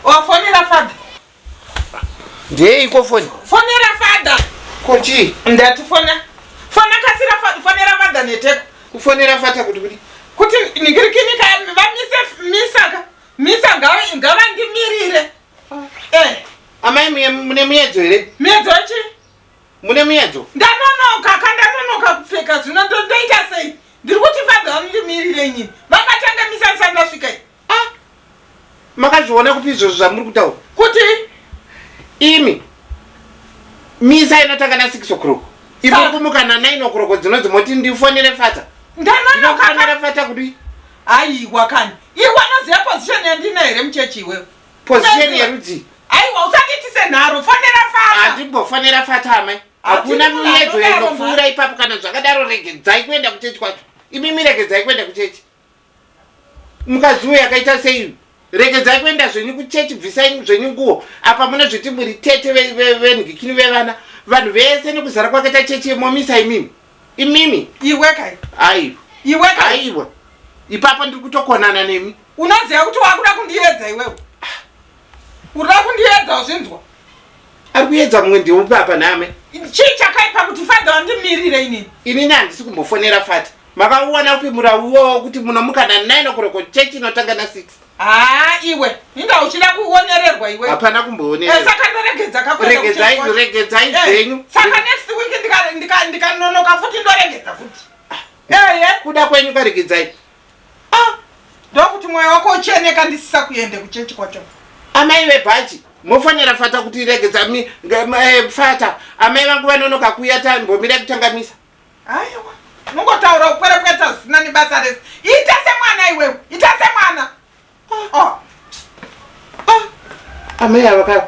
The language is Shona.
Wafonera father? Ndeiko foni? Fonera father. Ko chii? Ndati fona. Fona kasira fonera father neteko. Kufonera fata kuti kudi? Kuti ningirikini ka vamise misa ka. Misa ngavandimirire. Eh. Amai mune muyedzo here? Muyedzo chii? Mune muyedzo? Ndanonoka ka ndanonoka kupfeka zvino ndoita sei? Ndiri kuti father vandimirire inini. Vakatanga misa ndisati ndasvika. Ah. Makazviona kupi izvozvo zvamuri kutaura? Kuti imi misa inotanga na 6 o'clock. Imi muri kumuka na 9 o'clock dzinonzi moti ndifonere fata. Ndanonoka fata kuti aiwa kani. Iwe unoziva position yandina here muchechi iwewe? Position yerudzi? Aiwa usandiitise nharo, fonera fata. Handimbofonera fata amai. Hakuna miyedzo inopfuura ipapo kana zvakadaro regedzai kuenda kuchechi kwacho. Imimi regedzai kuenda kuchechi. Mukadzi uyu akaita sei? Regedzai kuenda zvenyu kuchechi, bvisai zvenyu nguo. Apa munozviti muri tete venhikini vevana. Vanhu vese nekuzara kwakaita chechi momisa imimi. Imimi. Iwe kai. Aiwa. Iwe kai. Aiwa. Ipapo ndiri kutokonana nemi. Unoziva kuti wakuda kundiedza iwewe. Urikuda kundiedza uzvinzwa. Ari kuedza mumwe ndeupi apa nhame? Chii chakaipa kuti father wandimirire inini? Inini handisi kumbofonera fata. Makauwana upi murau iwowo kuti munomuka na 9 o'clock chechi inotanga na 6? Haa iwe, inga uchida kuonererwa iwe. Hapana kumboonererwa. Eh, saka ndoregedza kakuenda kuchechi Regedzai, kwacho. regedzai Eh, zvenyu. Saka next week ndikanonoka futi ndoregedza futi. Ehe. Kuda kwenyu karegedzai. Ah, ndokuti mwoyo wako ucheneka ndisisa kuende kuchechi kwacho. Amai vebhachi mofanira fata kuti regedza fata. Amai vangu vanonoka kuuya tambomira kutangamisa. Aiwa, unongotaura kupwerepweta zvisina nebasa rese. Ita semwana iwewe, ita semwana. Oh. Ah. Amai ava ka.